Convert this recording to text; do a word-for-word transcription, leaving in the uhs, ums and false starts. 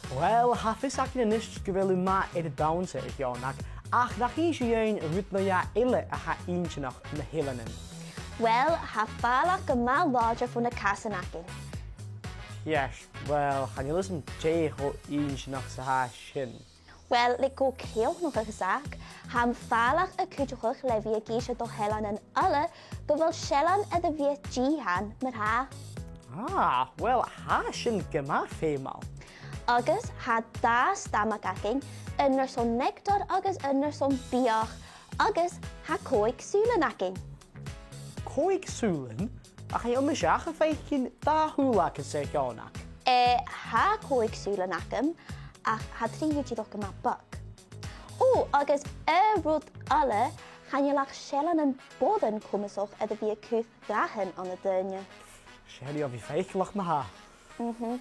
Uill, tha fios againn a-nis gu bheil thu math air an dannsa, a Sheonag, ach nach inns thu dhuinn rud no dhà eile a tha inntinneach mu theileanan? Uill, tha fàileadh gu math làidir fo na casan againn. Yes, uill, chan eil fhios agam dè cho inntinneach 's a tha sin. Uill, le gu crìochnachadh, a Zach, tha am fàileadh a' cuideachadh le bhith ag innse do theileanan uile gu bheil seillean air a bhith a' dìthean mar-thà. Ah, uill, tha sin gu math feumail. Agus tha dà stamag againn, aon airson neactar agus aon airson biadh, agus tha còig sùilean againn. Còig sùilean? Ach chan eil mise ach a' faicinn dà shùil agad-sa, a Sheonag. Eh, tha còig sùilean agam, ach tha trì dhiubh dìreach gu math beag. Ò, agus aon rud eile, chan eil ach seilleanan boireann comasach air a bhith a' cur dathan ann an daoine. 'S e a bhios faiceallach ma-thà. Mhm.